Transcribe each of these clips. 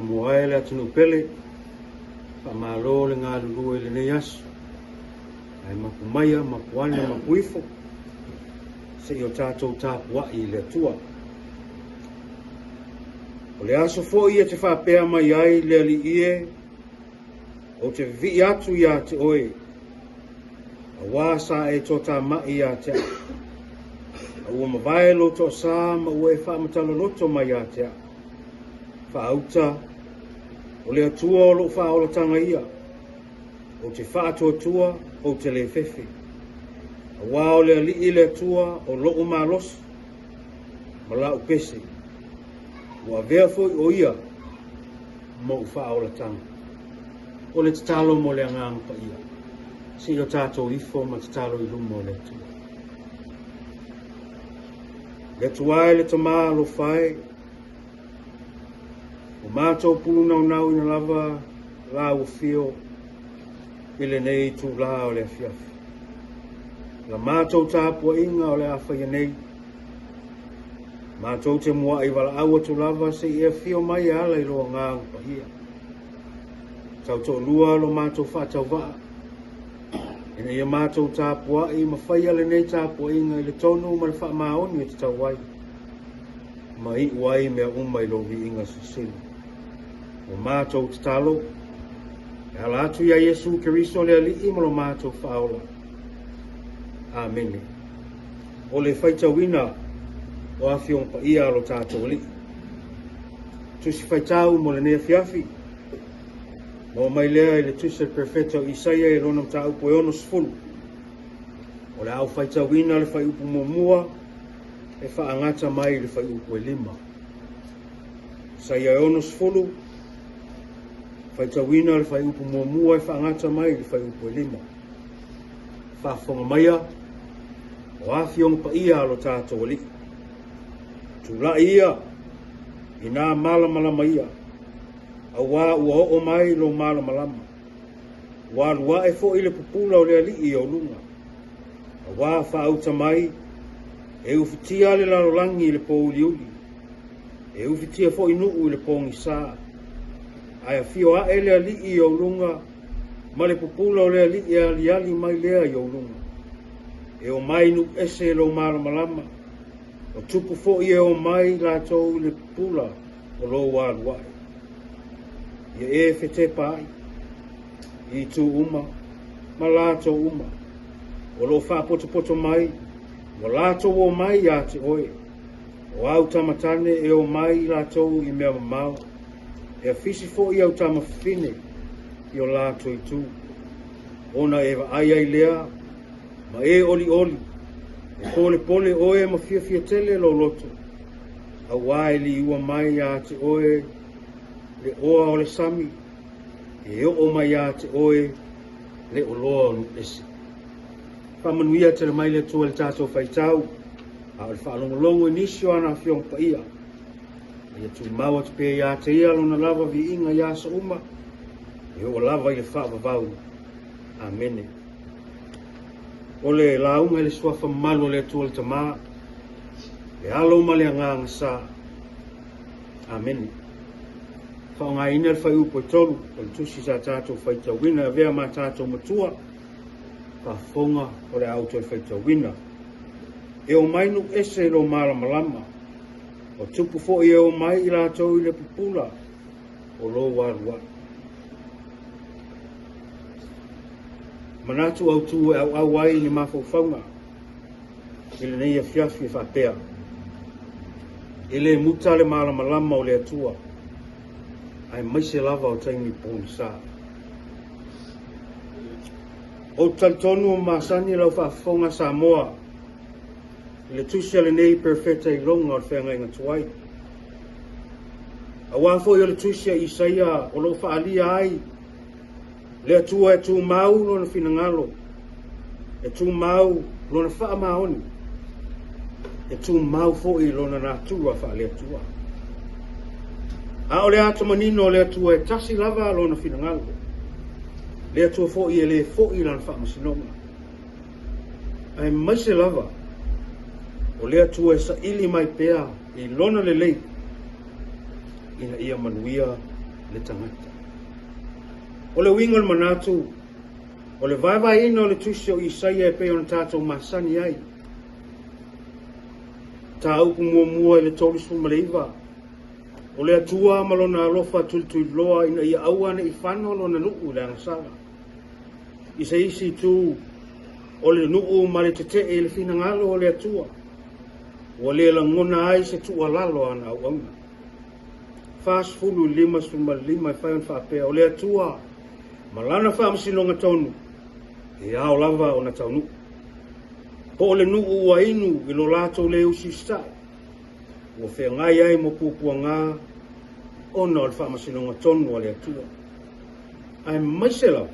Samoa e le atunuu pele, faamalo le galulue i lenei aso. Ae mapu maia, mapu ane, mapu ifo, se i o tatou tapuai i le Atua. O le aso foi e te faapea mai ai le Alii e, ou te vivii atu ia te oe, auā sa e toatamai ia te au. A ua mavae lou toasā ma ua e faamatala loto mai ia te au. Faauta, o le Atua o lou faaolataga ia, ou te faatuatua, ou te le fefe. Auā o le Alii le Atua o lou malosi ma lau pese. Ua avea foi o ia ma ou faaolataga. O le tatalo mo le agaga paia. Se i o tatou ifo ma tatalo i luma o le Atua. Le Atua e le Tama alofa e, o matou pulunaunauina lava lau afio i lenei itulā o le afiafi. La matou tapuaiga o le a faia nei, matou te muai valaau atu lava se i e afio mai e ala i lou agaga paia. Tautoalua lo matou faatauvaa, ina ia matou tapuai ma faia lenei tapuaiga i le tonu ma le faamaoni e tatau ai, ma iu ai mea uma i lou viiga silisili. Ua matou tatalo, e ala atu ia Iesu Keriso le Alii ma lo matou faaola. Amene. O le faitauina o afioga paia a lo tatou Alii. Tusi faitau mo lenei afiafi, maua mai lea i le tusi a le Perofeta o Isaia i lona mataupu e 60. O le a ou faitauina le fuaiupu muamua e faagata mai i le fuaiupu e 5. Isaia e 60, faitauina le fuaiupu muamua e faagata mai i le fuaiupu e 5. Faafofoga maia, o afioga paia a lo tatou Alii. Tulai ia, ina malamalama ia, auā ua oo mai lou malamalama. Ua alu ae foi le pupula o le Alii i ou luga. Auā faauta mai, e ufitia le lalolagi i le pōuliuli, e ufitia foi nuu i le pogisa. Ae afio ae le Alii i ou luga, ma le pupula o le Alii e aliali mai lea i ou luga. E omai nuu ese lou malamalama, o tupu foi e omai latou i le pupula o lou alu ae. Ia e fetepa ai i itu uma ma latou uma o lo o faapotopoto mai, ua latou omai ia te oe. O au tamatane e omai i latou i mea mamao, e afisi foi au tamafafine i o latou itu. Ona e vaai ai lea ma e olioli, e polepole oe ma fiafia tele lou loto, auā e liua mai ia te oe le oa o le sami, e oo mai ia te oe le oloa o nuu ese. Faamanuia tele mai le Atua i le tatou faitau, a o le faalogologo i nisi o ana afioga paia. A ia tumau atu pea ia te ia lona lava viiga i aso uma, e oo lava i le faavavau. Amene. O le lauga i le suafa mamalu o le Atua le Tama, le Alo ma le Agaga Sa. Amene. Faaaogaina le fuaiupu e 3 o le tusi sa tatou faitauina e avea ma tatou matua, faafofoga o le a ou toe faitauina. E omai nuu ese i lou malamalama, o tupu foi e omai i latou i le pupula o lou alu ae. Manatu autū e auau ai ni mafaufauga i lenei afiafi e faapea, e le muta le malamalama o le Atua, aemaise lava o taimi pogisa. Ou te talitonu o masani lau faafofoga Samoa i le tusi a lenei perofeta iloga o le feagaiga tuai. Auā foi o le tusi a Isaia o lo o faaalia ai le Atua e tumau lona finagalo, e tumau lona faamaoni, e tumau foi lona natura faale-Atua. A o le ata manino o le Atua e tasi lava lona finagalo, le Atua foi e le foi lana faamasinoga. Aemaise lava o le Atua e saili mai pea i lona lelei ina ia manuia le tagata. O le uiga o le manatu, o le vaevaeina o le tusi o Isaia e pei ona tatou masani ai. Mataupu muamua i le 39, o le Atua ma lona alofa tulituliloa ina ia aua ne i fano lona nuu i le agasala. I se isi itu, o le nuu ma le tetee i le finagalo o le Atua, ua le lagona ai se tuualalo a ana auauna. 40 i le 55 e fai ona faapea, o le Atua ma lana faamasinoga tonu, e ao lava ona taunuu. Po o le nuu ua inu i lo latou le usiusitai, ua feagai ai ma puapuaga ona o le faamasinoga tonu a le Atua. Aemaise lava,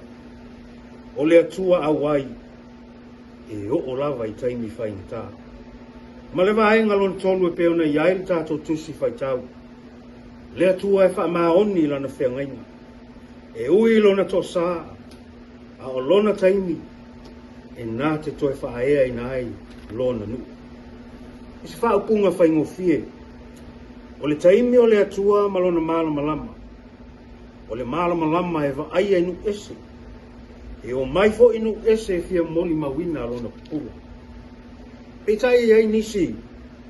o le Atua auai e oo lava i taimi faigata. Ma le vaega lona tolu e pei ona i ai le tatou tusi faitau, le Atua e faamaoni i lana feagaiga, e ui i lona toasa, a o lona taimi e na te toe faaeaina ai lona nuu. I se faaupuga faigofie, o le taimi o le Atua ma lona malamalama, o le malamalama e vaaia i nuu ese, e omai foi i nuu ese e fia molimauina lona pupula. Peitai e i ai nisi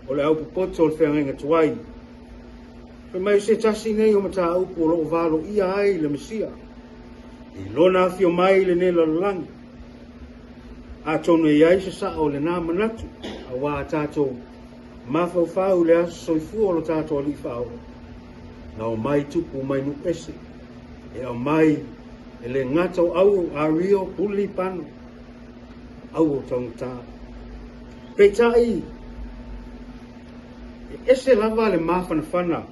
o le aupopoto o le feagaiga tuai, fai mai o se tasi nei o mataupu o lo o valoia ai le Mesia i lona afio mai i lenei lalolagi. Atonu e i ai se sao o lena manatu, auā a tatou mafaufau i le aso soifua o lo tatou Alii Faaola, na omai tupu mai nuu ese, e aumai e le gata o au ario puli pano, au o taugata. Peitai, e ese lava le mafanafana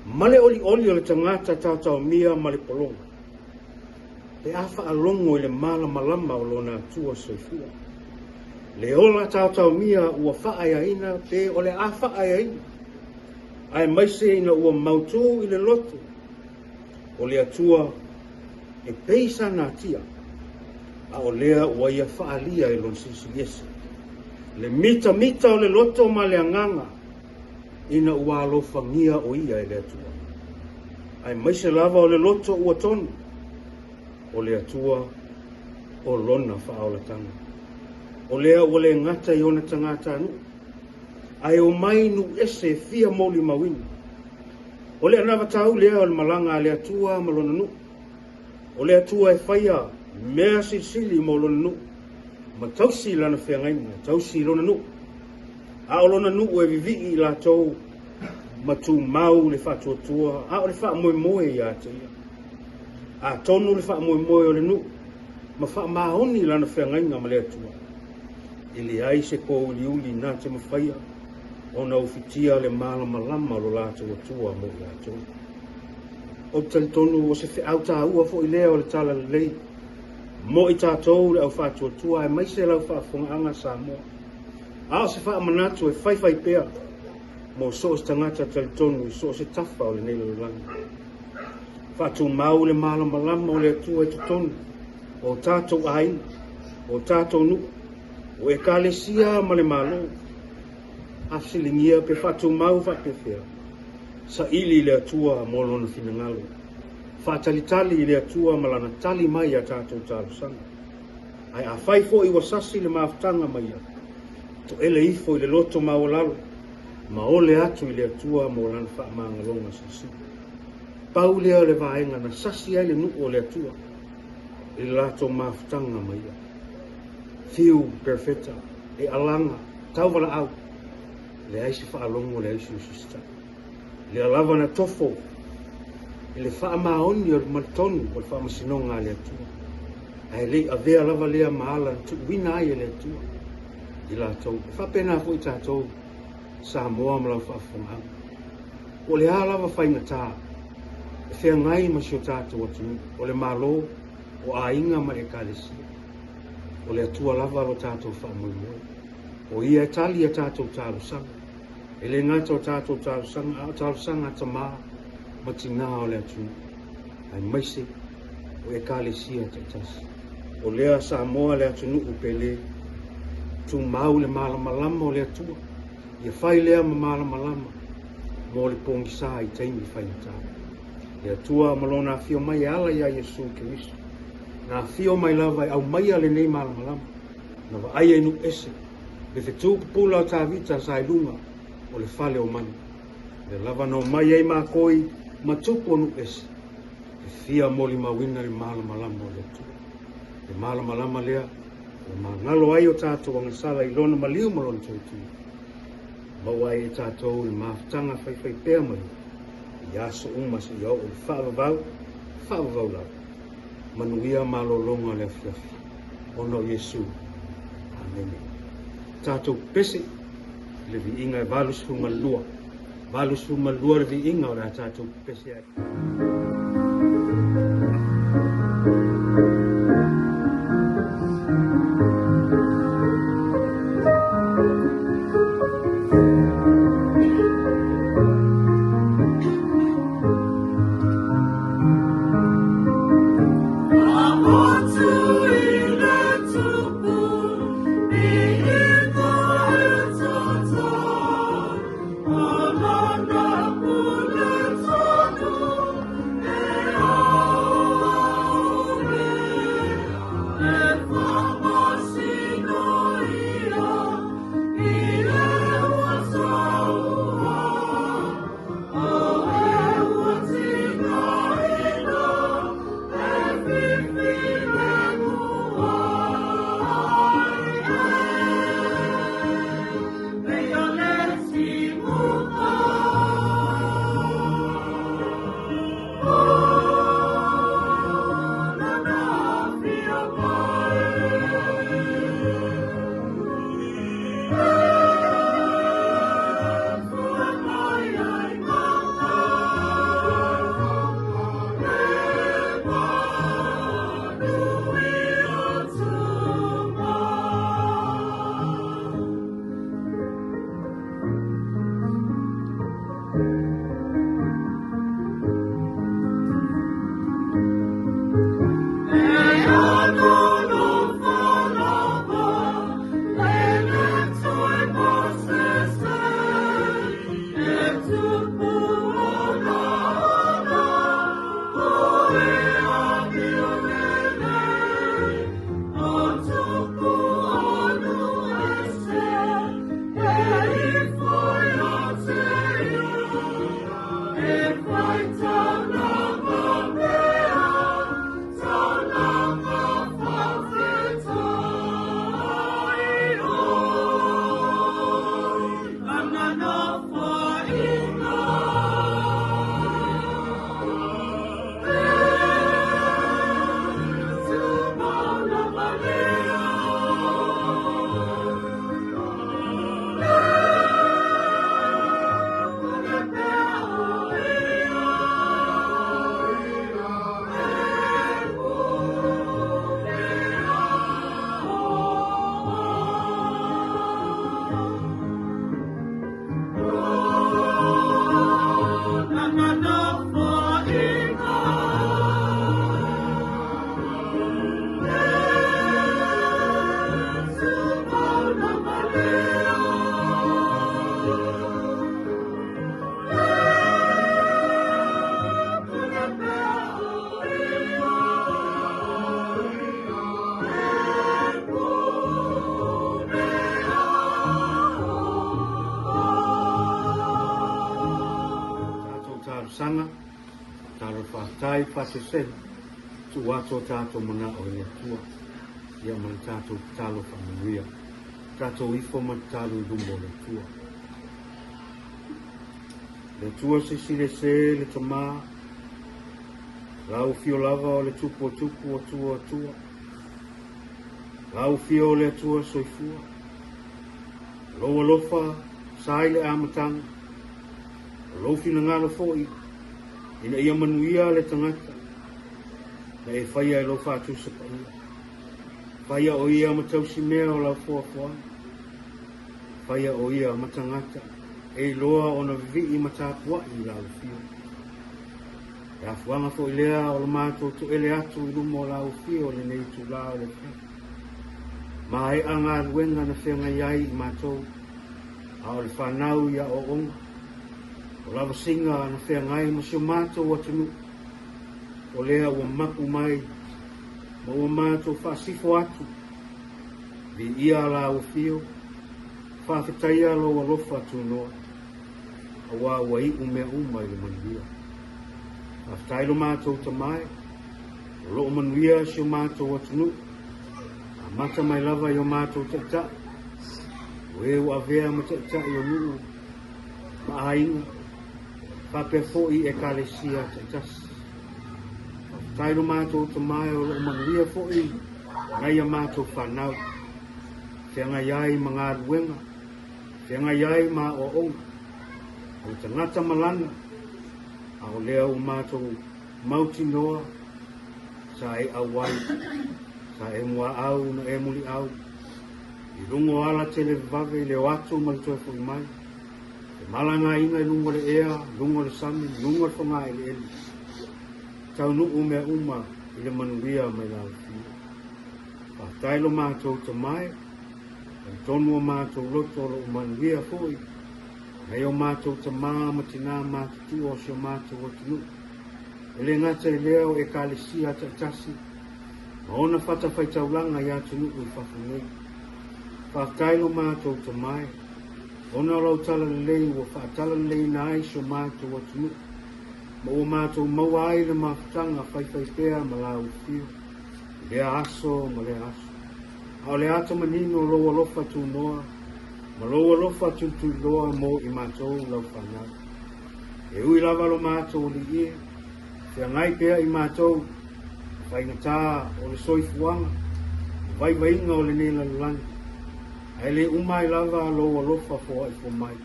ma le olioli o le tagata taotaomia ma le pologa, pe a faalogo i le malamalama o lona Atua soifua. Le ola taotaomia ua faaeaina pe o le a faaeaina, aemaise ina ua mautū i le loto o le Atua e pei sana atia, a o lea ua ia faaalia i lona silisiliese. Le mitamita o le loto ma le agaga ina ua alofagia o ia e le Atua. Aemaise lava o le loto ua tonu, o le Atua o lona faaolataga. O lea ua le gata i ona tagatanuu, ae omai nuu ese e fia molimauina. O le anavatau lea o le malaga a le Atua ma lona nuu. O le Atua e faia mea silisili mo lona nuu, ma tausi lana feagaiga, tausi lona nuu. A o lona nuu e vivii i latou ma tumau le faatuatua, a o le faamoemoe ia te ia. Atonu le faamoemoe o le nuu ma faamaoni lana feagaiga ma le Atua, e leai se pouliuli na te mafaia ona ufitia le malamalama o lo latou Atua mo i latou. Ou te talitonu o se feau taua foi lea o le Talalelei mo i tatou le au faatuatua, aemaise lau faafofogaaga Samoa. A o se faamanatu e faifai pea mo so o se tagata talitonu i so o se tafa o lenei lalolagi. Faatumau le malamalama o le Atua i totonu o tatou aiga, o tatou nuu, o ekalesia ma le Malo. A fesiligia pe faatumau faapefea, saili i le Atua mo lona finagalo. Faatalitali i le Atua ma lana tali mai a tatou talosaga. Ae afai foi ua sasi le mafutaga ma ia, toele ifo i le loto maualalo, ma ole atu i le Atua mo lana faamagaloga silisili. Pau lea o le vaega na sasi ai le nuu o le Atua i le latou mafutaga ma ia. Fiu perfeta, e alaga, tauvalaau, leai se faalogo, leai se usiusitai. Lea lava na tofo i le faamaoni o le malitonu o le faamasinoga a le Atua. Ae le i avea lava lea ma ala na tuuina ai e le Atua i latou. E faapena foi tatou Samoa ma lau faafofogaaga. Po o le a lava faigata e feagai ma si o tatou atunuu, o le Malo, o aiga ma le Ekalesia, o le Atua lava lo tatou faamoemoe. O ia e tali a tatou talosaga. E le gata o tatou talosaga, a o talosaga a tamā ma tinā o le atunuu, aemaise o Ekalesia taitasi. O lea Samoa le atunuu pele, tumau le malamalama o le Atua, ia fai lea ma malamalama mo le pogisa i taimi faigata. Le Atua ma Lona afio mai e ala iā Iesu Keriso. Na afio mai lava e aumaia lenei malamalama, na vaaia i nuu ese, le fetu pupula o Tavita sa i luga o le fale o manu. Lea lava na omai ai mākoi ma tupu o nuu ese, e fia molimauina le malamalama o le Atua. Le malamalama lea ua magalo ai o tātou agasala i Lona maliu ma Lona tautua. Maua ai e tātou le mafutaga faifaipea ma Ia i aso uma seia oo i le faavavau, faavavau lava. Manuia malologa o le afiafi, ona o Iesu. Amene. Tatou pepese i le viiga e 82. 82 le viiga o le a tatou pepese ai. Tatou talosaga, talo faafetai, faasesega, tuu atu o tatou manao i le Atua, ia ma le tatou tatalo faamanuia. Tatou ifo ma tatalo i luma o le Atua. Le Atua silisili ese le Tama, Lau afio lava o le Tupu o Tupu, Atua o Atua. Lau afio o le Atua soifua. Lou alofa sa i le amataga, o lou finagalo foi ina ia manuia le tagata na e faia e lou faatusa paia. Faia o ia ma tausimea o lau foafoaga. Faia o ia ma tagata e iloa ona vivii ma tapuai i lau afio. Le afuaga foi lea o le matou toele atu i luma o lau afio i lenei itulā o le afiafi. Maea galuega na feagai ai i matou, a o le fanau i aoaoga, o lavasiga na feagai ma si o matou atunuu. O lea ua mapu mai ma ua matou faasifo atu. Viia lau afio, faafetaia lou alofa tunoa, auā ua iu mea uma i le manuia. Faafetai lo matou Tama e, o lo o manuia si o matou atunuu, amata mai lava i o matou taitai, o e ua avea ma taitai o nuu ma aiga, faapea foi i ekalesia taitasi. Faafetai lo matou Tama e, o lo o manuia foi nai a matou fanau, feagai ai ma galuega, feagai ai ma aoaoga, o le tagata malana, a o lea ua matou mautinoa sa e auai, sa e muaau na e muliau, i luga o ala televavave i le o atu ma le toe foi mai, e malagaina i luga o le ea, luga o le sami, luga o le fogaeleele, taunuu mea uma i le manuia mai lau afio. Faafetai lo matou Tama e, talitonu o matou loto o lo o manuia foi, nai o matou tamā ma tinā matutua o si o matou atunuu. E le gata i lea o ekalesia taitasi, ma ona fatafaitaulaga i atunuu i fafo nei. Faafetai lo matou Tama e, ona o lau talalelei ua faatalaleleina ai si o matou atunuu, ma ua matou maua ai le mafutaga faifaipea ma lau afio, i lea aso ma lea aso. A o le ata manino o lou alofa tunoa, ma lou alofa tulituliloa mo i matou lau fanau. E ui lava lo matou alii e, feagai pea i matou, faigata o le soifuaga, vaivaiga o lenei lalolagi, ae le uma ai lava lou alofa foaifo mai.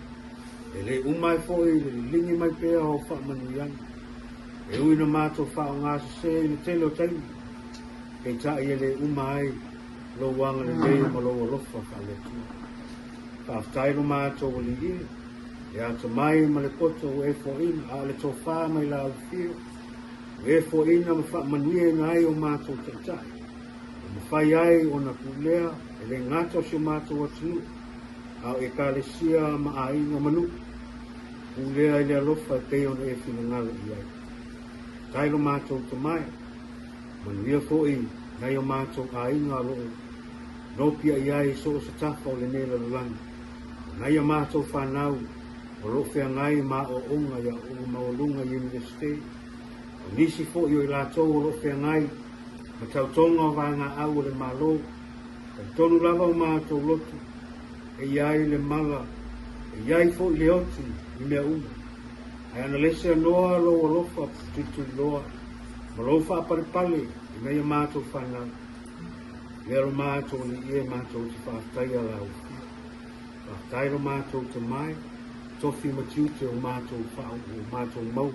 E le uma ai foi le liligi mai pea o faamanuiaga. E ui na matou faaaogasese i le tele o taimi, peitai e le uma ai lou agalelei ma lou alofa faale-Atua. Faafetai lo matou alii e, le atamai ma le poto ua e foaina, a o le tofā mai lau afio, ua e foaina ma faamanuiaina ai o matou taitai, ua mafai ai ona pulea e le gata o si o matou atunuu, a o ekalesia ma aiga ma nuu, pulea i le alofa e pei ona e finagalo i ai. Faafetai lo matou Tama e, manuia foi nai o matou aiga o lo o nopiai ai so o se tafa o lenei lalolagi, nai a matou fanau o lo o feagai ma aoaoga i aoaoga maualuga i Iunivesite, o nisi foi o i latou o lo o feagai ma tautoga o vaegaau o le Malo, talitonu lava o matou loto, e i ai le mala, e i ai foi le oti i mea uma. Ae ana lese anoa lou alofa tulituliloa, ma lou faapalepale i nai a matou fanau. Lea lo matou alii e matou te faafetaia lau afio. Faafetai lo matou Tama e, tofi ma tiute o matou o matou maua,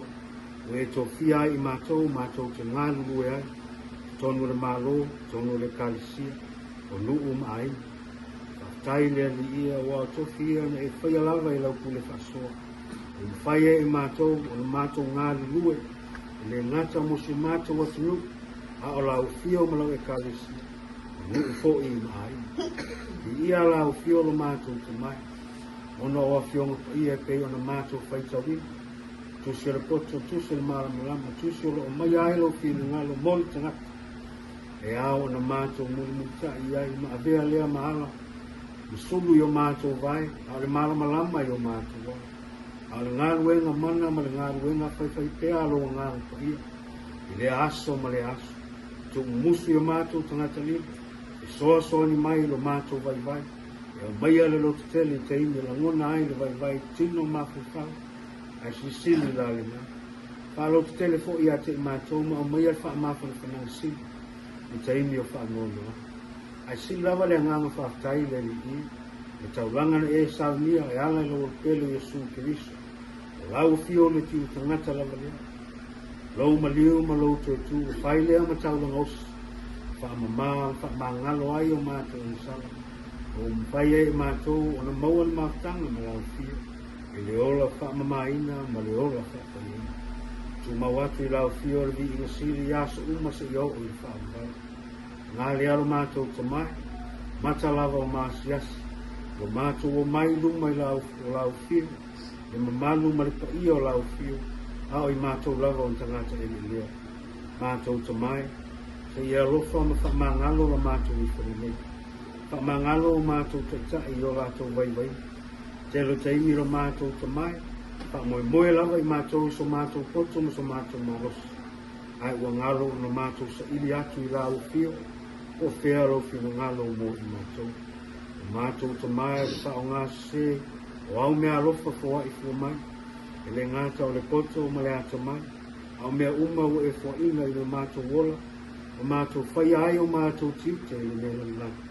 ua e tofia ai i matou, matou te galulue ai, totonu o le Malo, totonu o le ekalesia, o nuu ma aiga. Faafetai le Alii e, aua o tofi ia na e faia lava i lau pule faasoa. Ua mafai ai e matou ona matou galulue, e le gata mo si o matou atunuu, a o lau afio ma lau ekalesia, o nuu foi ma aiga. Viia lau afio lo matou Tama e, ona o afioga paia e pei ona matou faitauina, tusi o le poto, tusi o le malamalama, tusi o lo o maia ai lou finagalo mo le tagata, e ao ona matou mulimulitai i ai ma avea lea ma ala, ma sulu i o matou vae, a o le malamalama i o matou ala. A o le galuega mana ma le galuega faifaipea a lou Agaga Paia, i lea aso ma lea aso, tuumumusu i o matou tagata lima, e soasoani mai lo matou vaivai, e aumaia le lototele i taimi e lagona ai le vaivai tino mafaufau, ae silisili la lena. Faalototele foi ia te i matou ma aumaia le faamafanafanaga sili i taimi o faanoanoaga. Ae sili lava le agaga faafetai i le Alii, le taulaga na e saunia e ala i lou Alopele o Iesu Keriso. O lau afio o le tiu tagata lava lea. Lou maliu ma lou toe tu, ua fai lea ma taulaga osi, faamama ma faamagalo ai o matou agasala, ua mafai ai e matou ona maua le mafutaga ma lau afio, i le ola faamamaina ma le ola faapaiaina. Tumau atu i lau afio le viiga sili i aso uma seia oo i le faavavau. Ngā le alo matou Tama e, mata lava o maasiasi, lo matou omai i luma i lau, o lau afio, le mamalu ma le paia o lau afio, a o i matou lava o ni tagata eleelea. Matou Tama e, se i e alofa ma faamagalo la matou ifoga nei. Faamagalo o matou taitai i o latou vaivaiga. Tele o taimi lo matou Tama e, faamoemoe lava i matou i so matou poto ma so matou malosi. Ae ua galo ona matou saili atu i lau afio, po o fea lou finagalo mo i matou. O matou Tama e, o le faaaoga sese o au meaalofa foai fua mai, e le gata o le poto ma le atamai, a o mea uma ua e foaina i lo matou ola, ma matou faia ai o matou tiute i lenei lalolagi.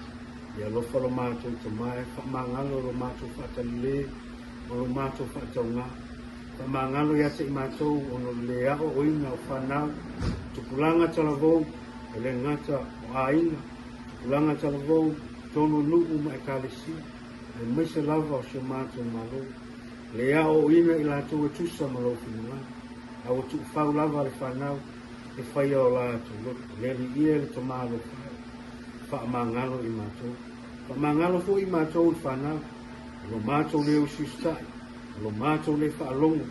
Ia alofa lo matou Tama e, faamagalo lo matou faatalelē ma lo matou faataugā. Faamagalo ia te i matou ona o le lē aoaoina o fanau, tupulaga talavou, e le gata o aiga, tupulaga talavou, totonu o nuu ma ekalesia, aemaise lava o si o matou Malo. Le aoaoina i latou e tusa ma lou finagalo, a ua tuufau lava le fanau e faia o latou loto. Le Alii e, le Tama alofa e, faamagalo i matou. Faamagalo foi i matou le fanau, o lo matou le usiusitai, o lo matou le faalogo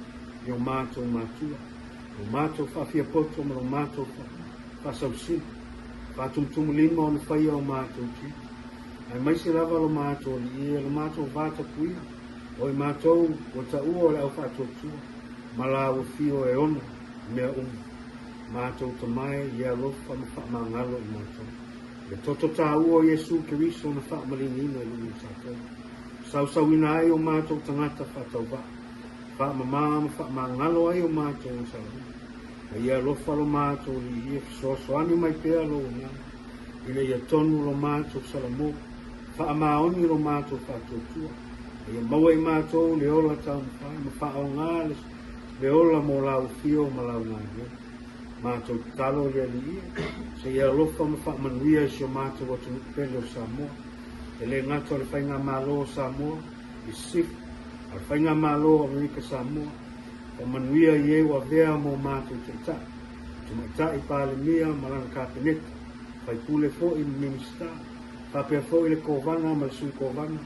i o matou matua, lo matou faafiapoto ma lo matou faasausili, faatumutumulima ona faia o matou tiute. Aemaise lava lo matou Alii e, lo matou vatapuia, o i matou ua taua o le aufaatuatua, ma lau afio e ona mea uma. Matou Tama e, ia alofa ma faamagalo i matou. Le toto taua o Iesu Keriso na faamaliniina i luga o tatou, sausauina ai o matou tagata faatauvaa, faamamā ma faamagalo ai o matou asaoina. Ma ia alofa lo matou Alii e, fesoasoani mai pea lou Agaga, ina ia tonu lo matou salamo, faamaoni lo matou faatuatua, ma ia maua i matou le ola taumafai ma faaaoga le ola mo lau afio ma lau galuega. Matou tatalo le Alii e, se i alofa ma faamanuia i si o matou atunuu pele o Samoa. E le gata o le Faigamalo o Samoa i Sisifo, a o le Faigamalo o Amerika Samoa. Faamanuia i e ua avea mo matou taitai, Tamaitai Palemia ma lana Kapeneta, faipule foi ma Minisita, faapea foi le Kovana ma le Sui Kovana,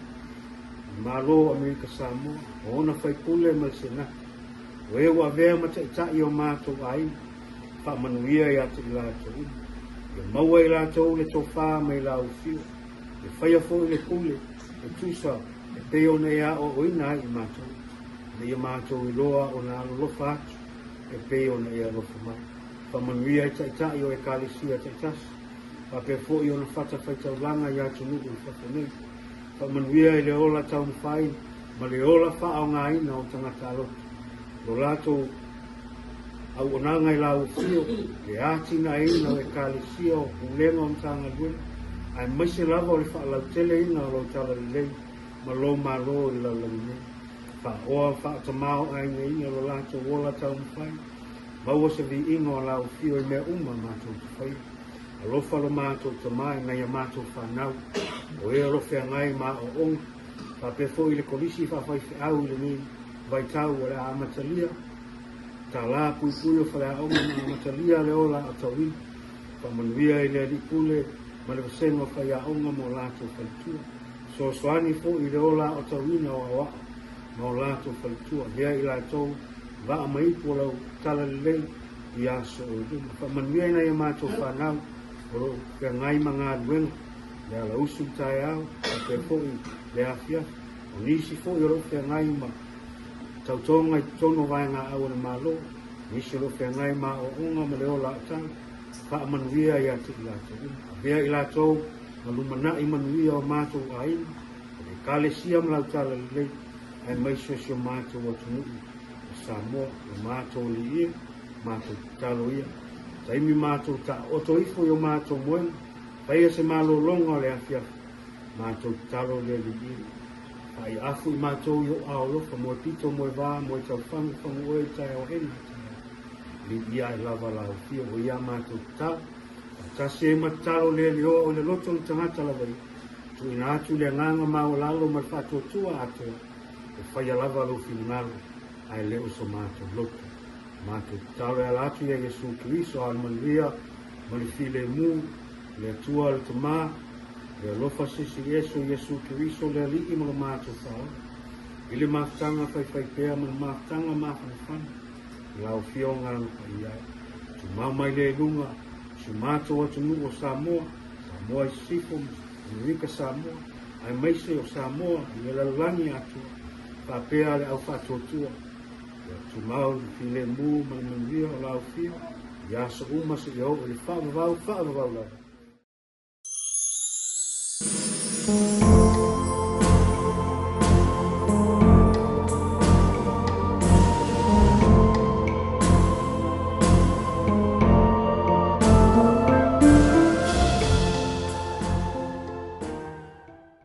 le Malo o Amerika Samoa, o ona faipule ma le Senate. O e ua avea ma taitai o matou aiga, faamanuia ia te i latou uma. Ia maua i latou le tofā mai lau afio, ia faia foi le pule e tusa e pei ona e aoaoina ai i matou, ina ia matou iloa ona alolofa atu e pei ona e alofa mai. Faamanuia i taitai o ekalesia taitasi, faapea foi ona fatafaitaulaga i atunuu i fafo nei. Faamanuia i le ola taumafai ma le ola faaaogaina o tagata aloto, lo latou auaunaga i lau afio, le atinaeina o ekalesia, o pulega o Matagaluega, aemaise lava o le faalauteleina o lou talalelei ma lou Malo i le lalolagi nei. Faaoa faatamaoaigaina lo latou ola taumafai, maua se viiga o lau afio i mea uma matou te faia. Alofa lo matou Tama i nai a matou fanau, o e o lo feagai ma aoaoga, faapea foi le kolisi faafaifeau i lenei vaitau o le a amatalia tālā puipui o faleaoga ma amatalia le ola aotauina. Faamanuia i le Alii Pule ma le vasega o faiaoga ma o latou faletua. Fesoasoani foi i le ola aotauina o aoao ma o latou faletua. Avea i latou vaa ma ipu o lau talalelei i aso o i luma. Faamanuia i nai a matou fanau o lo o feagai ma galuega, le alausu i le taeao, faapea foi le afiafi. O nisi foi o lo o feagai ma tautoga i totonu o vaegaau a le Malo, nisi o lo o feagai ma aoaoga ma le ola aotau, faamanuia ia te i latou uma. Avea i latou ma lumanai manuia o matou aiga, o le ekalesia ma lau talalelei, aemaise o si o matou atunuu o Samoa, lo matou Alii e, matou tatalo ia. Taimi matou taoto ifo i o matou moega, faia se malologa o le afiafi, matou tatalo le Alii e. Faaiaafu i matou i o aolofa, moe pito, moe vā, moe taufagu, fagu oe i taeao aena i taeao. Viia ai lava lau afio o ia matou tatalo. Faatasi ai ma tatalo le Alioa o le loto o le tagata lava ia. Tuuina atu le agaga maualalo ma le faatuatua atoa, e faia lava lou finagalo, ae le o so matou loto. Matou tatalo e ala atu ia Iesu Keriso, a o le manuia ma le filemu, le Atua le Tama, le alofa silisili ese o Iesu Keriso le Alii ma lo matou Faaola, i le mafutaga faifaipea ma le mafutaga mafanafana, i lau Afioga paia ai. Tumau mai lea i luga o si o matou atunuu o Samoa, Samoa i Sisifo ma Amerika Samoa, aemaise o Samoa i le lalolagi atoa, faapea le au faatuatua, ia tumau le filemu ma le manuia o la aufia i aso uma seia oo i le faavavau faavavau lava.